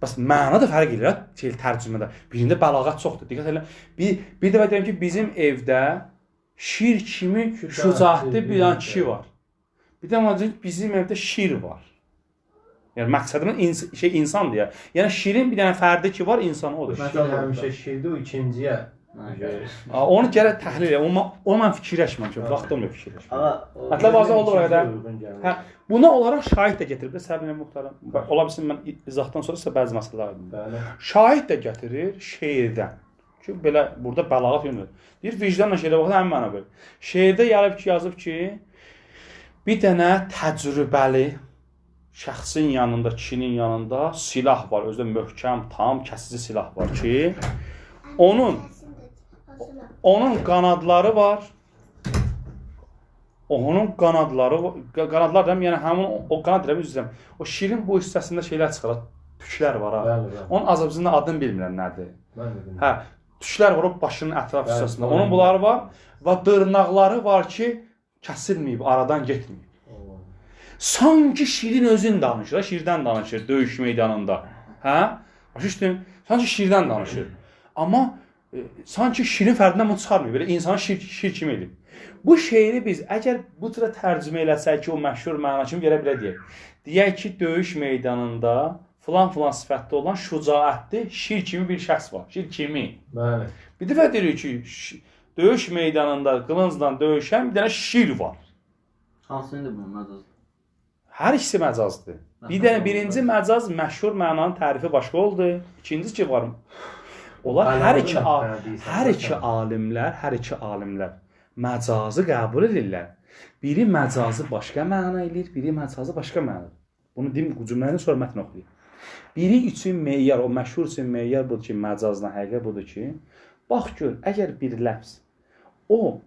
Bəs məna da fərq eləyir şey, tərcümədə. Birində bəlağət çoxdur. Diqqət elə. Bir dəfə deyirəm ki, bizim evdə şir kimi şücaətli bir dənə kişi var. Bir də bizim evdə şir var. Yəni məqsədimin şey insandır ya. Yəni şirin bir dənə fərdi ki var, insan odur. Şir həmişə şirdir, o ikinciyə. Onu gərək təhlil elə. Onu mən fikirləşməmişəm. Vaxt olmuyor fikirləşmək. Mətlab vazeh oldu oraya da. Hə, buna olaraq şahid də gətirib. Səbr muxtarım. Ola bilsin mən izahdan sonra sizə bəzi məsələlər aydın. Şahid də gətirir şeirdən. Ki belə burada bəlağət yönülür. Deyir vicdanla şeirə baxanda həmin məna verir. Şeirdə gəlib ki, yazıb ki, bir dənə təcrübəli şəxsin yanında, kişinin yanında silah var. Özü də möhkəm, tam kəsici silah var ki, onun qanadları var. Onun qanadları, qanadlar deyəm, yəni həmin o qanad deyirəm, üzr istəyirəm. O şirin bu hissəsində şeylər çıxır, tüklər var ha. Bəli, bəli. Onun Azərbaycanda adını bilmirəm nədir. Mən də bilmirəm. Hə, tüklər var o başının ətraf hissəsində. Bəli, onun bunları var və dırnaqları var ki, kəsilməyib, aradan getməyib. Sanki şirin özün danışır, şirdən danışır döyüş meydanında. Hə? Başa düşdün? Sanki şirdən danışır. Amma sanki şirin fərdindən bunu çıxarmıyor. Belə insanı şir kimi eləyib. Bu şeiri biz əgər bu cürə tərcümə eləsək ki, o məşhur məna kimi görə bilə deyək. Deyək ki, döyüş meydanında filan-filan sifətdə olan şücaətli şir kimi bir şəxs var. Şir kimi. Bəli. Bir dəfə deyirik ki, döyüş meydanında qılıncla döyüşən bir dənə şir var. Hansını bu məcaz? Hər ikisi məcazdır. Bir dənə birinci məcaz məşhur mənanın tərifi başqa oldu. İkincisi ki var. Onlar hər iki alimlər məcazı qəbul edirlər. Biri məcazı başqa məna eləyir, biri məcazı başqa məna. Bunu deyim, cümləni sonra mətn oxuyayım. Biri üçün meyar, o məşhur üçün meyar budur ki, məcazla həqiqət budur ki, bax gör, əgər bir ləfz o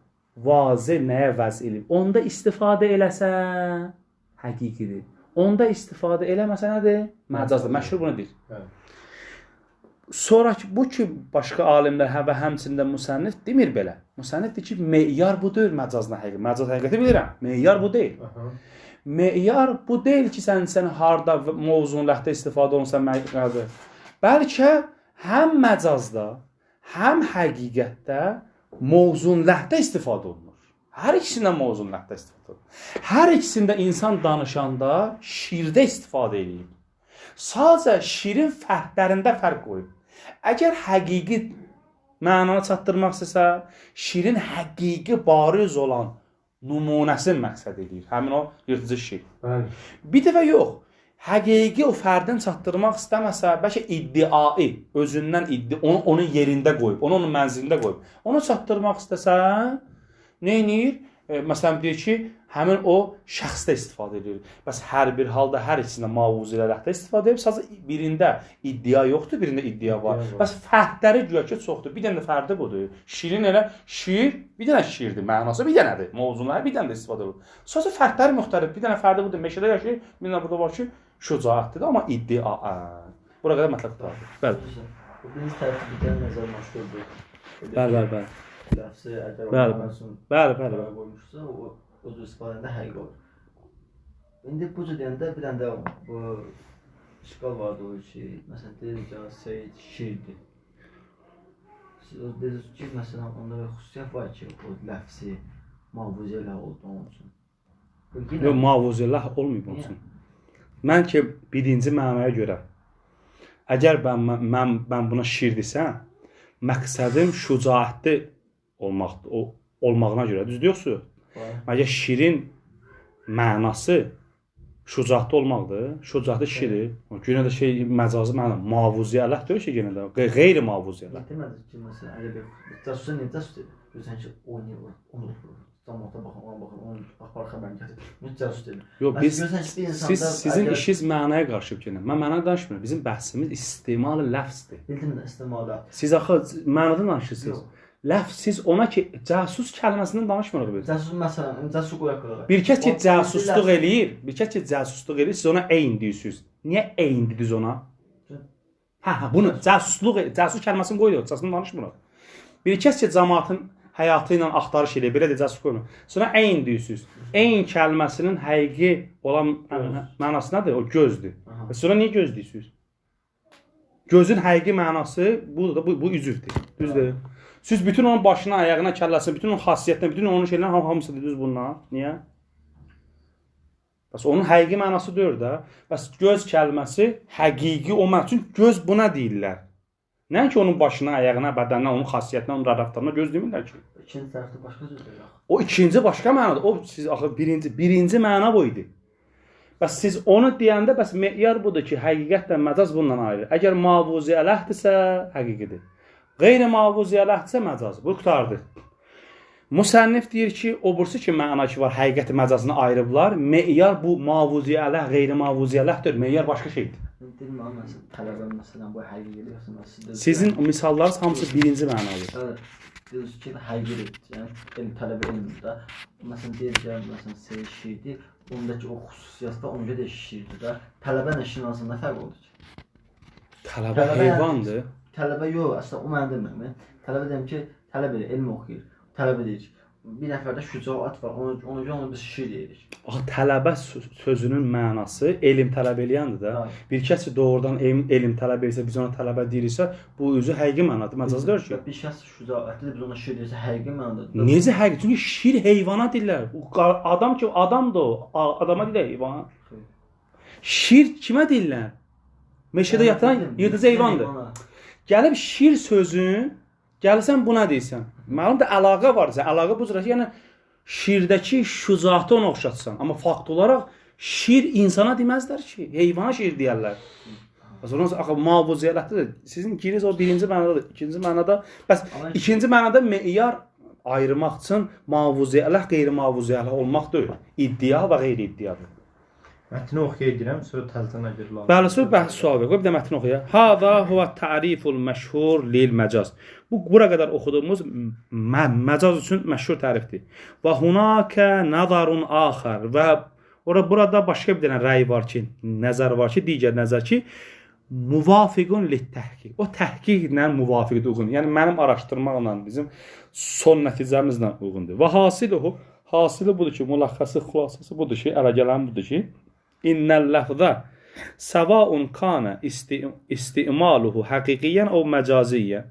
vazə nəyə vəz eləyib, onda istifadə eləsə həqiqidir. Onda istifadə eləməsə nədir? Məcazdır. Məşhur bunu deyir. Bəli. Sonra ki, bu ki, başqa alimlər və həmçinin də müsənnif demir belə. Müsənnif deyir ki, meyar bu deyil məcazla həqiqət. Məcaz həqiqəti bilirəm. Meyar bu deyil. Aha. Meyar bu deyil ki, sən harda mövzunun ləhdə istifadə olunsa məqsədir. Bəlkə həm məcazda, həm həqiqətdə mövzunun ləhdə istifadə olunur. Hər ikisindən mövzunun ləhdə istifadə olunur. Hər ikisində insan danışanda şirdə istifadə edib. Sadəcə şirin fərdlərində fərq qoyub. Əgər həqiqi mənanı çatdırmaq istəsə, şirin həqiqi bariz olan nümunəsini məqsəd edir. Həmin o yırtıcı şir. Bəli. Bir dəfə yox. Həqiqi o fərdini çatdırmaq istəməsə, bəlkə iddiai, özündən onu onun yerində qoyub, onu onun mənzilində qoyub. Onu çatdırmaq istəsə, nə edir? Məsələn, deyir ki, həmin o şəxsdə istifadə edir. Bəs hər bir halda hər ikisində mavuzilərdə istifadə edib, sadəcə birində iddia yoxdur, birində iddia var. Bəs fərdləri güya ki çoxdur. Bir dənə də fərdi budur. Şirin elə şir, bir dənə şirdir, mənası bir dənədir. Mövzuları bir dənə də istifadə olunur. Sadəcə fərdləri müxtəlif. Bir dənə fərdi budur, meşədə yaşayır, bir dənə burada var ki, şücaətdir, amma iddia. Bura qədər mətlab qurtardı. Bəli. Bu birinci tərəfi bir dənə nəzər məşhurdur. Bəli, bəli, bəli. Ləfsi əgər bəli, bəli, bəli, qoymuşsa, o cür istifadə həqiqi olur. İndi bu cür deyəndə bir dənə də bu işgal vardı o ki, məsələn, deyirik ki, Seyid şirdir. Siz o dediniz ki, məsələn, onda bir xüsusiyyət var ki, o ləfsi mavuzilə oldu onun üçün. Yox, mavuzilə olmayıb onun üçün. Mən ki, birinci mənaya görə, əgər mən buna şir desəm, məqsədim şücaətli olmağına görə. Düzdür, yoxsa? Məgər şirin mənası şücaətli olmaqdır. Şücaətli şirir. Yenə də şey məcazi məna mavuziyyələr deyil ki, yenə də qeyri-mavuziyyələr. Demədi ki, məsələn, əgər bir cəsusa niyə cəsus deyir? Görürsən ki, o niyə onu camaata baxın, ona baxın, onu apar xəbərini gətir. Bunu cəsus deyir. Yox, biz sizin işiniz mənaya qarışıb yenə. Mən mənaya danışmıram. Bizim bəhsimiz istemal ləfsdir. Bildim də istemal. Siz axı mənadan danışırsınız. Ləfz siz ona ki, cəsus kəlməsindən danışmırıq biz. Cəsus məsələn, cəsus qoyaq qoyaq. Bir kəs ki cəsusluq eləyir, siz ona eyn deyirsiniz. Niyə eyn dediniz ona? Hə, bunu cəsusluq, cəsus kəlməsini qoyuruq, cəsusdan danışmırıq. Bir kəs ki cəmaatın həyatı ilə axtarış eləyir, belə də cəsus qoymur. Sonra eyn deyirsiniz. Eyn kəlməsinin həqiqi olan mənası nədir? O gözdür. Sonra niyə göz deyirsiniz? Gözün həqiqi mənası budur da, bu üzvdür. Düzdür? Siz bütün onun başına, ayağına, kəlləsinə, bütün onun xasiyyətinə, bütün onun şeylərinə hamısı düz bununla. Niyə? Bəs onun həqiqi mənası deyil də. Bəs göz kəlməsi həqiqi o məna. Çünki göz buna deyirlər. Nəinki onun başına, ayağına, bədəninə, onun xasiyyətinə, onun rəftarına göz demirlər ki. İkinci tərəfdə başqa sözdür yox. O ikinci başqa mənadır. O siz axı birinci məna bu idi. Bəs siz onu deyəndə bəs meyar budur ki, həqiqətlə məcaz bununla ayrı. Əgər mavuzi ələhdirsə, həqiqidir. Qeyri-mavuzi ələhdirsə məcaz. Bu qurtardı. Müsənnif deyir ki, o bursu ki, məna ki var, həqiqəti məcazını ayırıblar. Meyar bu mavuzi ələh, qeyri-mavuzi ələhdir. Meyar başqa şeydir. Deyirəm, məsələn, tələbə məsələn bu həqiqidir yoxsa məsələn sizin misallarınız hamısı birinci mənalıdır. Deyirsiniz ki, həqiqidir. Yəni elm tələbə elmində. Məsələn deyir ki, məsələn seyir şirdir. Ondakı o xüsusiyyət də ona görə də şirdir də. Tələbə ilə şirin arasında nə fərq olur ki? Tələbə heyvandır. Tələbə yox, əslində o mənə demirəm. Tələbə deyim ki, tələbə elm oxuyur. Tələbə deyir ki, bir nəfərdə şücaət var, ona görə onu biz şir deyirik. Axı tələbə sözünün mənası elm tələb eləyəndir də. Bir kəs ki doğrudan elm tələb edirsə, biz ona tələbə deyiriksə, bu özü həqiqi mənadır, məcaz deyil ki. Bir şəxs şücaətlidir, biz ona şir deyirsə, həqiqi mənadadır. Necə həqiqi? Çünki şir heyvana deyirlər. Adam ki, adamdır o. Adama deyirlər heyvan. Şir kimə deyirlər? Meşədə yatan yırtıcı heyvandır. Gəlib şir sözünü gəlsən buna deyirsən. Məlum da əlaqə var. Əlaqə bu cür ki, yəni şirdəki şücaatı ona oxşatsan. Amma fakt olaraq Şir insana deməzlər ki, heyvana şir deyərlər. Sonra axı mavuziyyətdir. Sizin giriz o birinci mənadadır, ikinci mənada. Bəs ikinci mənada meyar ayırmaq üçün mavuziyyələ, qeyri-mavuziyyələ olmaq deyil. İddia və qeyri-iddiadır. Mətni oxuya edirəm, sonra təzədən əgər lazım. Bəli, sonra bəhs sual ver. Qoy bir də mətni oxuya. Hada huve ta'riful məşhur lil məcaz. Bu bura qədər oxuduğumuz məcaz üçün məşhur tərifdir. Və hunaka nazarun axar və ora burada başqa bir dənə rəy var ki, nəzər var ki, digər nəzər ki, muvafiqun lit-təhqiq. O təhqiqlə muvafiqdir, uyğun. Yəni mənim araşdırmaqla, bizim son nəticəmizlə uyğundur. Və hasiluhu, hasili budur ki, mulaxası, xülasəsi budur ki, ələ gələn budur ki, innəl ləfzə səvaun kana istimaluhu həqiqiyyən o məcaziyyən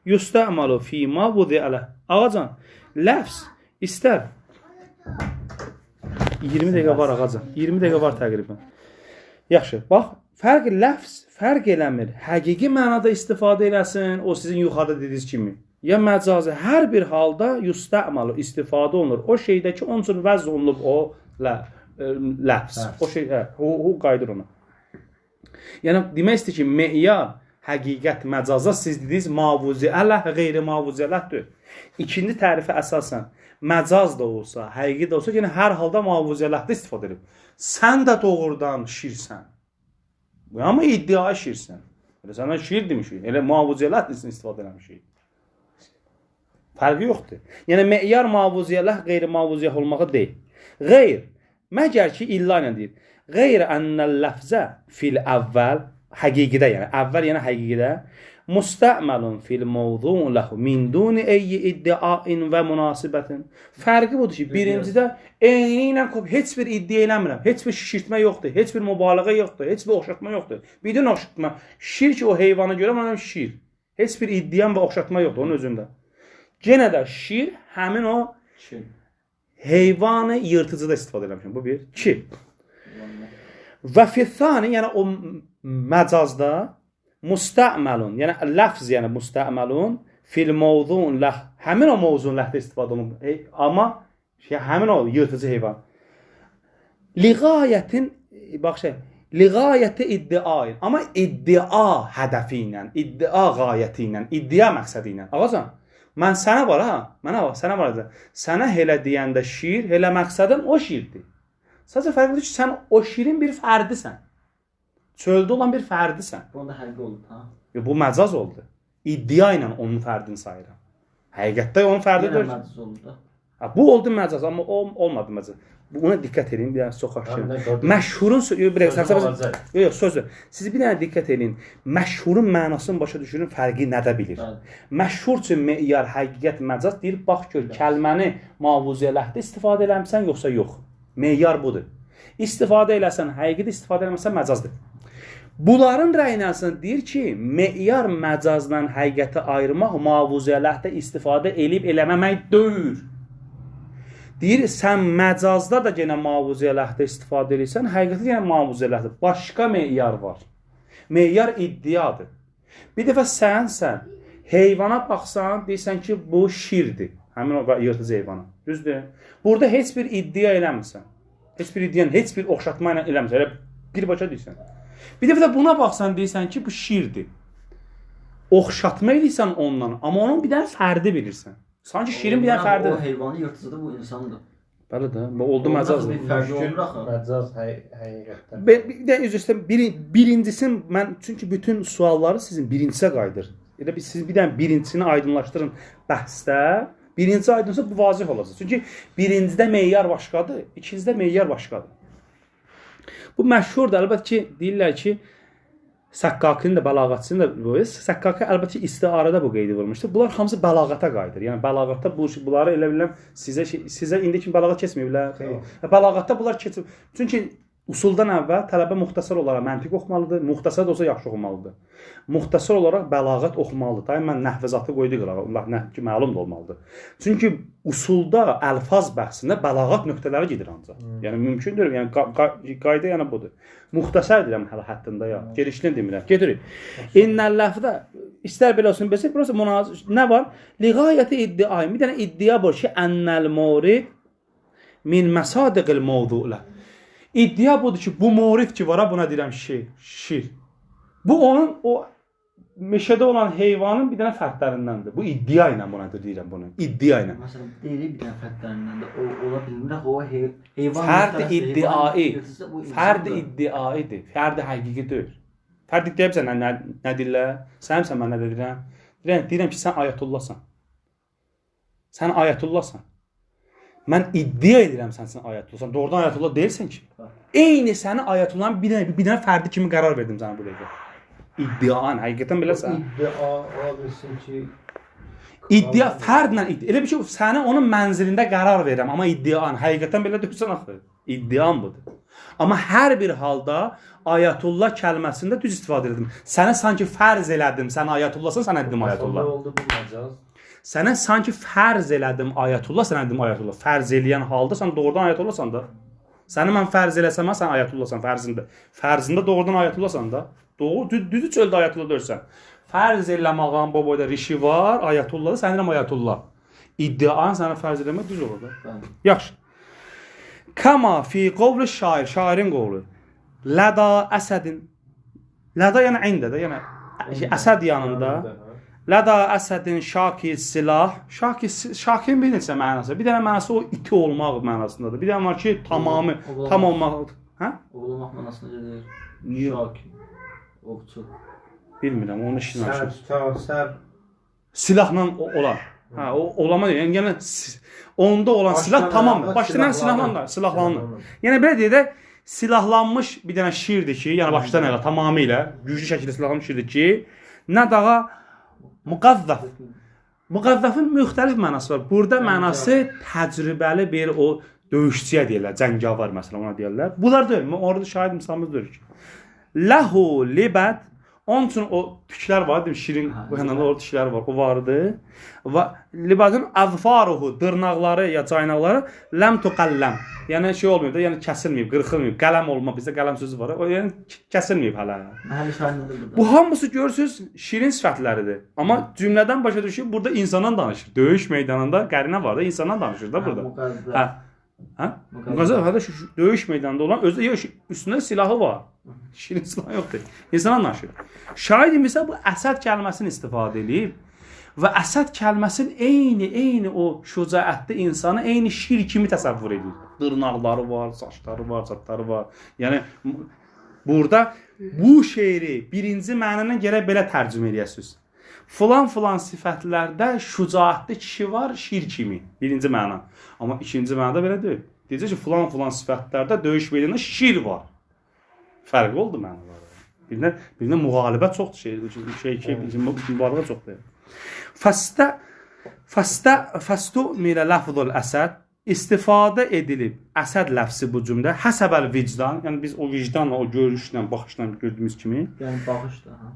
yustəmalu fīmā vudi'ə ləh. Ağacan, ləfz istər 20 dəqiqə var ağacan, 20 dəqiqə var təqribən. Yaxşı, bax, fərq ləfz fərq eləmir. Həqiqi mənada istifadə eləsin, o sizin yuxarıda dediyiniz kimi. Ya məcazi, hər bir halda yustəmalu istifadə olunur. O şeydə ki, onun üçün vəz olunub o ləfz. O şey, o qayıdır ona. Yəni, demək istəyir ki, meyar, həqiqət, məcaza siz dediniz mavuziələ, qeyri-mavuziələdir. İkinci tərifə əsasən məcaz da olsa, həqiqi də olsa, yəni hər halda mavuziələdə istifadə edib. Sən də doğrudan şirsən. Amma iddia şirsən. Elə səndən şir demişik, elə mavuziələd istifadə eləmişik. Fərqi yoxdur. Yəni meyar mavuziələh, qeyri-mavuziəh olmağı deyil. Qeyr, məgər ki, illa ilə deyir. Qeyr ənəl ləfzə fil əvvəl, həqiqidə, yəni əvvəl, yəni həqiqidə mustəməlun fil mövzuun ləhu min duni eyyi iddiain və münasibətin. Fərqi budur ki, birincidə eyni ilə heç bir iddia eləmirəm, heç bir şişirtmə yoxdur, heç bir mübaliğə yoxdur, heç bir oxşatma yoxdur. Birdən oxşatma, şir ki, o heyvana görə mənəm şir. Heç bir iddiam və oxşatma yoxdur onun özündə. Yenə də şir həmin o heyvanı yırtıcıda istifadə eləmişəm. Bu bir. İki. Və fithani, yəni o məcazda mustəməlun, yəni ləfz, yəni mustəməlun fil mövzuun ləh, həmin o mövzunun ləhdə istifadə olunur. Amma şey, həmin o yırtıcı heyvan. Liğayətin, bax şey, liğayəti iddiain, amma iddia hədəfi ilə, iddia qayəti ilə, iddia məqsədi ilə. Ağacan, mən sənə var ha, mənə bax, sənə var. Sənə elə deyəndə şir, elə məqsədin o şirdir. Sadəcə fərq budur ki, sən o şirin bir fərdisən. Çöldə olan bir fərdisən. Bu onda həqiqi oldu, ha? Bu məcaz oldu. İddia ilə onun fərdini sayıram. Həqiqətdə onun fərdi deyil. Məcaz oldu da. Ha, bu oldu məcaz, amma o olmadı məcaz. Buna diqqət edin, bir dənə çox xahiş. Məşhurun bir dəqiqə, yox, sözdür. Siz bir dənə diqqət edin. Məşhurun mənasını başa düşürün, fərqi nədə bilir? Bəli. Məşhur üçün meyar, həqiqət, məcaz deyir, bax gör, kəlməni mavuziyyələhdə istifadə eləmisən yoxsa yox. Meyar budur. İstifadə eləsən, həqiqi istifadə eləməsən məcazdır. Bunların rəyinə əsasən deyir ki, meyar məcazla həqiqəti ayırmaq mavuziyyələhdə istifadə elib eləməmək deyil. Deyir, sən məcazda da yenə mavuziyyələhdə istifadə eləyirsən, həqiqətdə yenə mavuziyyələhdə. Başqa meyar var. Meyar iddiadır. Bir dəfə sən heyvana baxsan, deyirsən ki, bu şirdir. Həmin o yırtıcı heyvana. Düzdür? Burada heç bir iddia eləmirsən. Heç bir iddia, heç bir oxşatma ilə eləmirsən. Elə birbaşa deyirsən. Bir dəfə də buna baxsan, deyirsən ki, bu şirdir. Oxşatma eləyirsən ondan, amma onun bir dənə fərdi bilirsən. Sanki şirin bir dənə fərdidir. O heyvanı yırtıcıdır, bu insandır. Bəli də, bu oldu məcaz. Bir fərqi olmur axı. Məcaz həqiqətən. Bir də üzr istəyirəm, birincisini mən çünki bütün sualları sizin birincisə qayıdır. Elə bir siz bir dənə birincisini aydınlaşdırın bəhsdə. Birinci aydınsa bu vazih olacaq. Çünki birincidə meyar başqadır, ikincidə meyar başqadır. Bu məşhurdur. Əlbəttə ki, deyirlər ki, Səkkakinin də, bəlağətçinin də bu, Səkkaki əlbəttə ki, istiarədə bu qeydi vurmuşdur. Bunlar hamısı bəlağata qayıdır. Yəni bəlağatda bu bunları elə bilirəm sizə indi kimi bəlağat keçməyiblər. Xeyr. Bəlağatda bunlar keçib. Çünki usuldan əvvəl tələbə müxtəsər olaraq məntiq oxumalıdır. Müxtəsər də olsa yaxşı oxumalıdır. Müxtəsər olaraq bəlağət oxumalıdır. Daim mən nəhvizatı qoydu qırağa. Onlar nəhv ki, məlum da olmalıdır. Çünki usulda əlfaz bəhsində bəlağət nöqtələri gedir ancaq. Yəni mümkündür. Yəni qayda yəni budur. Müxtəsər deyirəm hələ həddində ya. Genişlini demirəm. Gedirik. İnnəl ləfdə istər belə olsun, belə burası münazir nə var? Liğayəti iddia. Bir dənə iddia var ki, ennəl murid min məsadiqil mövzu'lə. İddia budur ki, bu morid ki var, buna deyirəm şir, şir. Bu onun o meşədə olan heyvanın bir dənə fərdlərindəndir. Bu iddia ilə buna deyirəm bunu. İddia ilə. Məsələn, deyirik bir dənə fərdlərindən də o ola bilmir. Axı o heyvan fərd iddiai. Fərd iddiaidir. Fərd həqiqi deyil. Fərd iddia bizə nə deyirlər? Sən mən nə deyirəm? Deyirəm ki, sən ayetullahsan. Sən ayetullahsan. Mən iddia edirəm sənsin ayetullahsan. Doğrudan ayetullah deyilsən ki. Eyni səni ayetullahın bir dənə fərdi kimi qərar verdim sənə bu dəqiqə. İddian, həqiqətən beləsən. İddia ola bilsin ki... İddia, fərdlə iddia. Elə bir ki, səni onun mənzilində qərar verirəm, amma iddian, həqiqətən belə deyirsən axı. İddian budur. Amma hər bir halda ayətullah kəlməsində düz istifadə edirdim. Sənə sanki fərz elədim, sən ayətullahsan, sənə dedim ayətullah. Oldu bu məcaz. Sənə sanki fərz elədim ayətullah, sənə dedim ayətullah. Fərz eləyən halda sən doğrudan ayətullahsan da. Səni mən fərz eləsəm, sən ayətullahsan fərzində. Fərzində doğrudan ayətullahsan da. Doğru, düzü çöldə ayətullah dörsən. Fərz eləmağın bu boyda rişi var, ayətullahdır, sən deyirəm ayətullah. İddianı sənə fərz eləmək düz olur da. Yaxşı. Kama fi qovlu şair, şairin qovlu. Ləda əsədin. Ləda yəni ində də, yəni əsəd yanında. Ləda əsədin şaki silah. Şaki, şakin bir neçə mənası. Bir dənə mənası o iti olmaq mənasındadır. Bir dənə var ki, tamamı, tam olmaq. Hə? Olmaq mənasına gedir. Niyə? Şaki. Ovçu. Bilmirəm, onun işini açır. Sər. Silahla olan. Hə, o olama deyil. Yəni onda olan silah tamam. Başdan silahla da, silahlanır. Yəni belə deyək də, silahlanmış bir dənə şirdir ki, yəni başdan ayağa tamamilə güclü şəkildə silahlanmış şirdir ki, nə dağa müqəzzəf. Müqəzzəfin müxtəlif mənası var. Burada mənası təcrübəli bir o döyüşçüyə deyirlər, cəngavər məsələn ona deyirlər. Bunlar deyil, orada şahid misalımız deyil ki. Ləhu libəd, onun üçün o tüklər var, deyim, şirin bu yanında orada tüklər var, o vardı. Və libadın azfaruhu, dırnaqları ya caynaqları ləm tuqəlləm. Yəni şey olmayıb da, yəni kəsilməyib, qırxılmayıb, qələm olma, bizdə qələm sözü var, o yəni kəsilməyib hələ. Bu hamısı görürsünüz şirin sifətləridir. Amma cümlədən başa düşür, burada insandan danışır. Döyüş meydanında qərinə var da, insandan danışır da burada. Hə. Hə? Müqəzzəf, hədə döyüş meydanında olan özü üstündə silahı var. Şirin silahı yoxdur. İnsandan danışır. Şahid isə bu əsəd kəlməsini istifadə edib və əsəd kəlməsinin eyni o şücaətli insanı eyni şir kimi təsəvvür edir. Dırnaqları var, saçları var, zatları var. Yəni burada bu şeiri birinci mənanın gərək belə tərcümə eləyəsiniz. Filan-filan sifətlərdə şücaətli kişi var, şir kimi. Birinci məna. Amma ikinci mənada belə deyil. Deyəcək ki, filan-filan sifətlərdə döyüş meydanında şir var. Fərqi oldu mənaları. Birinə müğalibə çoxdur, mübaliğə çoxdur. Fəstumilə ləfzul əsəd istifadə edilib əsəd ləfsi bu cümlə həsəbəl vicdan, yəni biz o vicdanla, o görüşlə, baxışla gördüyümüz kimi. Yəni baxışla, ha.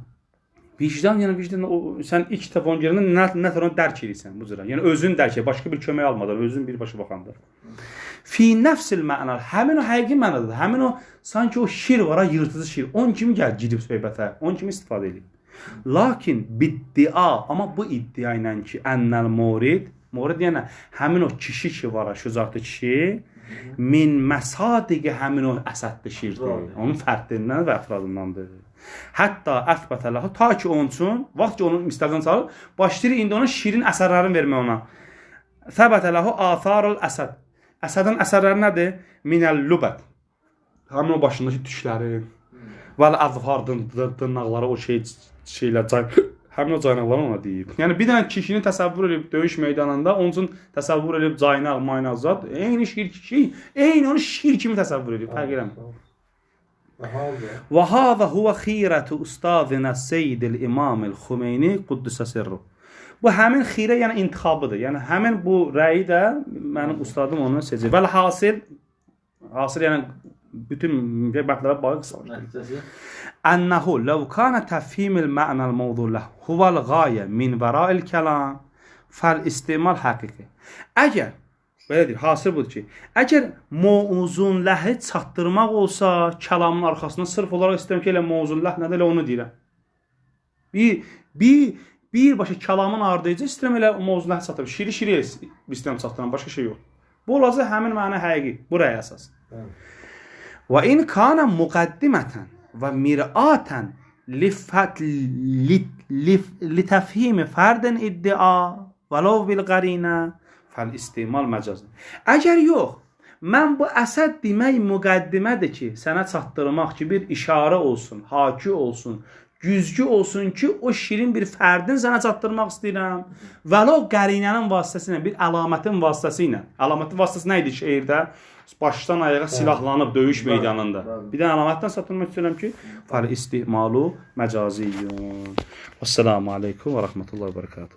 Vicdan, yəni vicdan, o, sən ilk dəfə onu görəndə nə tər onu dərk edirsən bu cürə. Yəni özün dərk edir, başqa bir kömək almadan, özün birbaşa baxanda. Fi nəfsil məna, həmin o həqiqi mənadadır. Həmin o, sanki o şir var, ha, yırtıcı şir. Onun kimi gəl girib söhbətə, onun kimi istifadə edib. Lakin biddia, amma bu iddia ilə ki, ənnəl morid, morid yəni həmin o kişi ki var, şücaətli kişi, min məsadiqi həmin o əsədli şirdir. Onun fərddindən və əfradındandır. Hətta əthbətə ləhu, ta ki onun üçün, vaxt ki onun müstəqilini çalır, başlayır indi onun şirin əsərlərini vermək ona. Səbətə ləhu atharul əsəd. Əsədin əsərləri nədir? Minəl lübət. Həmin o başındakı tükləri, vəl azfar dırnaqları, o şeylər, həmin o caynaqları ona deyib. Yəni bir dənə kişini təsəvvür edib döyüş meydanında, onun üçün təsəvvür edib caynaq, maynaq zat, eyni şir kişi, eyni onu şir kimi təsəvvür edib, fərq eləmir. Və hâzə huvə xirətu ustazina seyyidil imamil Xümeyni quddusə sirruh. Bu həmin xirə, yəni intixabıdır. Yəni həmin bu rəyi də mənim ustadım onu seçir. Vəlhasil, hasıl yəni bütün mətləbə bağlı qısalaşdır. Ənəhu ləv kana təfhimil mə'nəl mövzu ləh huval qayə min vəra'il kəlam fəl istimal həqiqi. Əgər belə deyir, hasıl budur ki, əgər mövzun ləhi çatdırmaq olsa kəlamın arxasına sırf olaraq istəyirəm ki, elə mövzun ləh nədir, elə onu deyirəm. Birbaşa kəlamın ardınca istəyirəm elə mövzun ləhi çatdırım. Şiri şiri istəyirəm çatdıram, başqa şey yox. Bu olacaq həmin məna həqiqi, bu rəyə əsas. Və in kana müqaddimətən və mir'atən li təfhimi fərdin iddia vəlov bil qərinə fəl istimal məcaz. Əgər yox, mən bu əsəd demək müqəddimədir ki, sənə çatdırmaq ki, bir işarə olsun, haki olsun, güzgü olsun ki, o şirin bir fərdin sənə çatdırmaq istəyirəm. Vəlov qərinənin vasitəsilə, bir əlamətin vasitəsilə. Əlamətin vasitəsi nə idi şeirdə? Başdan ayağa silahlanıb döyüş meydanında. Bir dənə əlamətdən çatdırmaq istəyirəm ki, fəl istimalu məcaziyyun. Vəssalamu aleykum və rəhmətullahi və bərəkatuhu.